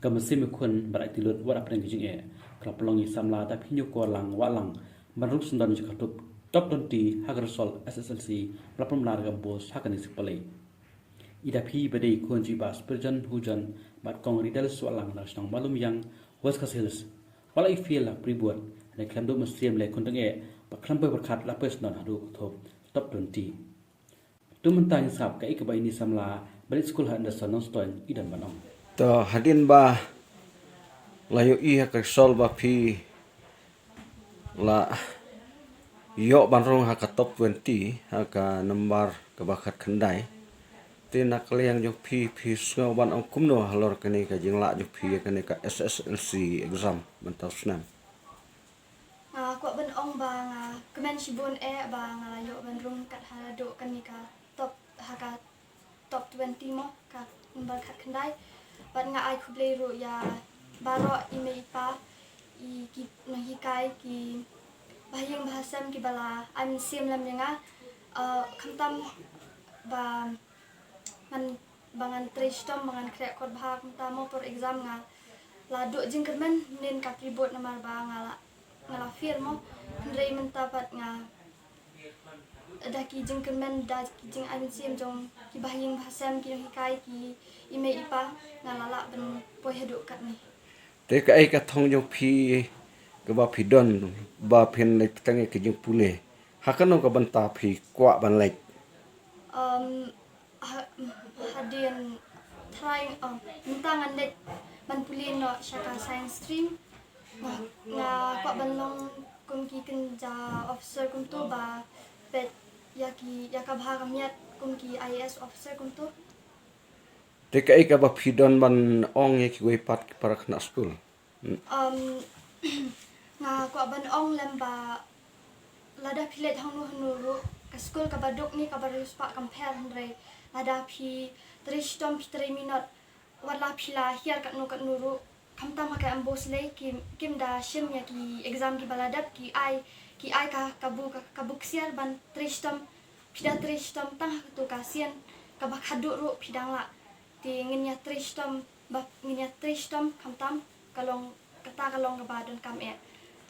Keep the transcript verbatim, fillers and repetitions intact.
Ka mynsiem ïakhun bad aiti lut wat hapdeng ki jingeh ka la pynlong ïa i samla Daphi Ñiewkor Lang Wahlang ban rung syndon ïa ka top, top twenty ha ka result S S L C ba la pynmlar ka bos ha kane ka sngi Palei. I Daphi ba dei i khun jong i Bah Spurgeon Hujon bad Kong Riddles Wahlang na ka shnong Malumyang, West Khasi Hills, ba la ïa fail ha ka pre board, hynrei khlem duh mynsiem la ïakhun tyngeh bad khlem poi pyrkhat la poi syndon haduh ka top, top twenty. To mynta ngin sngap kaei kaba ine i samla ba leit skul ha Anderson Nongstoiñ i don ban ong. To hadien ba la ïohi ha ka result ba phi la ïoh ban rung ha ka top twenty ha ka nambar kaba khatkhyndai, te na ka liang jong phi, phi sngew ban ong kumno halor kane ka jinglah jong phi ïa kane ka S S L C exam mynta u snem? Nga kwah ban ong ba nga kmen shibun eh ba nga la ïoh ban rung kat haduh kane ka top, ha ka top twenty mo, ka nambar khatkhyndai. Bad nga ai khublei ruh ïa baroh i mei i pa, i ki nonghikai, ki bahaïing bahasem kiba la ai mynsiem lem ïa nga. Uh, khamtam ba ngan, ba ngan trei shitom, ba ngan khreh kot bha, kumta mo por exam nga la duh jingkyrmen mynnin ka pre board namar ba nga la, nga la fail mo. Hynrei mynta pat nga, da ki jingkyrmen, da ki jingai mynsiem jong ki bahaïing bahasem, ki nonghikai, ki i mei i pa, nga la lah ban poi haduh katne. Te kaei ka thong jong phi kaba phi don ba phin leit tang ïa ka jingpule? Ha kano ka bynta phi kwah ban leit? Um, ha, hadien trai, um, mynta ngan leit ban pule noh sha ka science stream. Nga, nga kwah ban long kum ki kynja officer kumto, ba peit ïa ki, ïa ka bha ka miat kum ki I A S officer kumto. Te kaei kaba phi don ban ong ïa kiwei pat ki para khynnah skul? Um, nga kwah ban ong lem ba lada phi leit hangno hangno ruh, ka skul kaba duk ne kaba riewspah kam pher, hynrei lada phi trei shitom, phi trei minot, wat la phi la hiar katno katno ruh, khamtam ha ka M B O S lei, kim, kim da shim ïa ki exam kiba la dep, ki ai, ki ai ka, ka bu, ka, ka bu ksiar ban trei shitom. Phi da trei shitom tang ha kato ka sien kaba khadduh ruh phi dang lah. Te ngin ïa trei shitom, ba ngin ïa trei shitom khamtam, ka long, kata ka long kaba donkam eh.